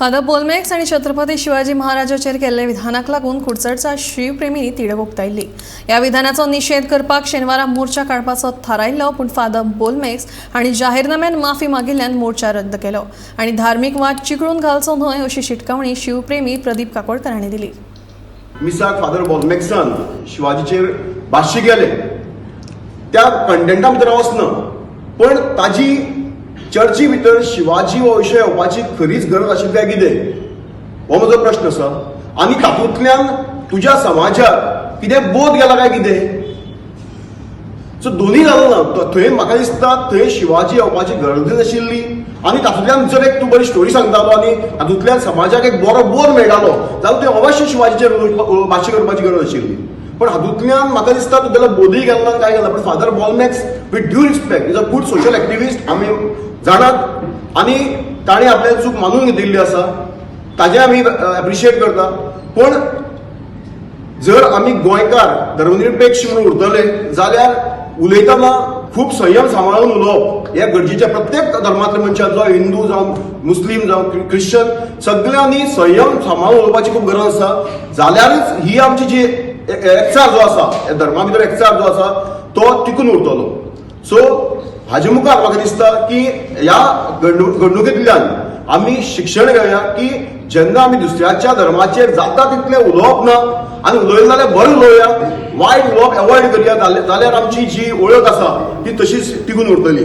Father Bolmax आनी छत्रपती शिवाजी महाराजाचेर केल्ल्या विधानाक लागून कुडचडचा शिवप्रेमींनी तिडक उक्तायल्ली. ह्या विधानाचो निशेध करपाक शेनवारा मोर्चा काडपाचो थारायल्लो, पूण फादर बोलमॅक्स हांणी जाहीरनाम्यान माफी मागिल्ल्यान मोर्चा रद्द केलो आनी धार्मीक वाद चिकळून घालचो न्हय अशी शिटकावणी शिवप्रेमी प्रदीप काकोडकर हांणी दिली. मिसाक फादर बोलमॅक्सान शिवाजीचेर भाश्य केलें, त्या कंटेंटा भितर हांव वचना, पण ताजी चर्ची भितर शिवाजी हो विशय येवपाची खरीच गरज आशिल्ली काय कितें, हो म्हजो प्रश्न आसा. आनी तातूंतल्यान तुज्या समाजाक कितें बोध गेला काय कितें? सो दोन्ही जालो ना. थंय म्हाका दिसता, थंय शिवाजी येवपाची गरजूच नाशिल्ली आनी तातूंतल्यान जर एक तूं बरी स्टोरी सांगतालो आनी हातूंतल्यान समाजाक एक बरो बोध मेळटालो जाल्यार तुवें अवश्य शिवाजीचेर भाश्य करपाची गरज आशिल्ली. पण हातूंतल्यान म्हाका दिसता तुगेलो बोधूय गेलो ना, काय गेलो. पण father Bolmax, with due respect, is a good social activist, आमी जाणात आनी ताणें आपली चूक मानून घेतिल्ली आसा, ताजें आमी एप्रिशिएट करता. पूण जर आमी गोंयकार धर्मनिरपेक्ष म्हणून उरतले जाल्यार उलयतना खूब संयम सांबाळून उलोवप हे गरजेचें. प्रत्येक धर्मांतल्या मनशान, जावं हिंदू, जावं मुस्लीम, जावं ख्रिश्चन, सगळ्यांनी संयम सांबाळून उलोवपाची खूब गरज आसा. जाल्यारच ही आमची जी एकचार जो आसा, ह्या धर्मा भितर एकचार जो आसा, तो टिकून उरतलो. सो हाजे मुखार म्हाका दिसता की ह्या घडणुकेंतल्यान आमी शिक्षण घेवया की जेन्ना आमी दुसऱ्याच्या धर्माचेर जाता तितलें उलोवप ना आनी उलयलें जाल्यार बरें उलोवया, वायट उलोवप एवॉयड करया, जाल्यार आमची जी वळख आसा ती तशीच टिकून उरतली.